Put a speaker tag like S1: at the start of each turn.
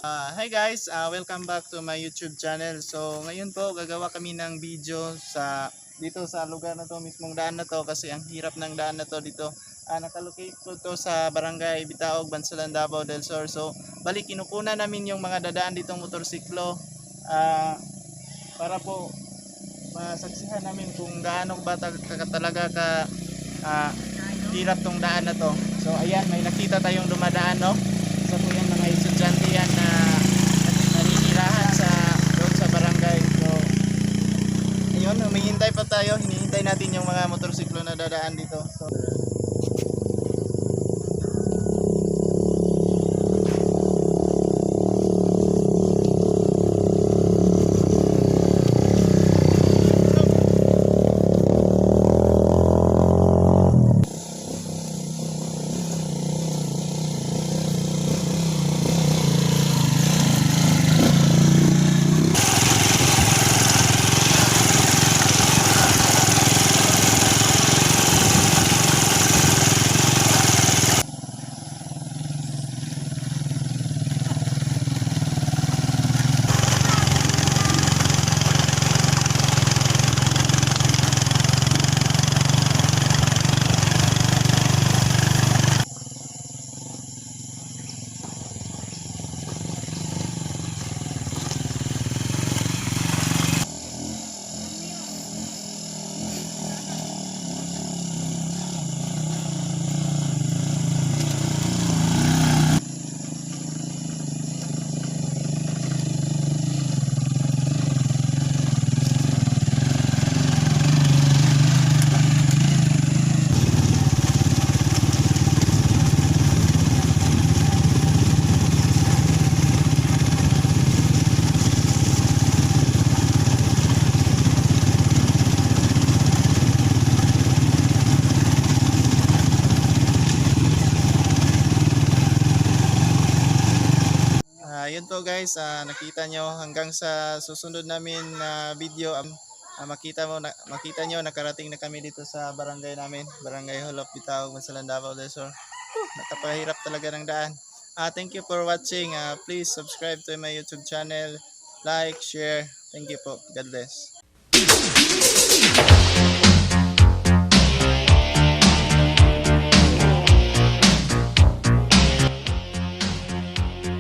S1: Hi guys, welcome back to my YouTube channel. So ngayon po gagawa kami ng video dito sa lugar na to, mismong daan na to, kasi ang hirap ng daan na to dito. Nakalocate po to sa Barangay Bitaog, Bansalan, Davao del Sur. So balik kinukunan namin yung mga dadaan ditong motorsiklo para po masaksihan namin kung gaano ba talaga ah, hirap tong daan na to. So ayan, may nakita tayong dumadaan, no? Isa po yung mga estudyante yan na naninirahan doon sa barangay. So ayun, humihintay pa tayo, hinihintay natin yung mga motorsiklo na dadaan dito. So yun po guys, nakita nyo hanggang sa susunod namin na video, makita nyo nakarating na kami dito sa barangay namin, Barangay Hall of Bitaog, Bansalan, Davao del Sur. Napakahirap talaga ng daan. Thank you for watching. Please subscribe to my YouTube channel, like, share. Thank you po. God bless.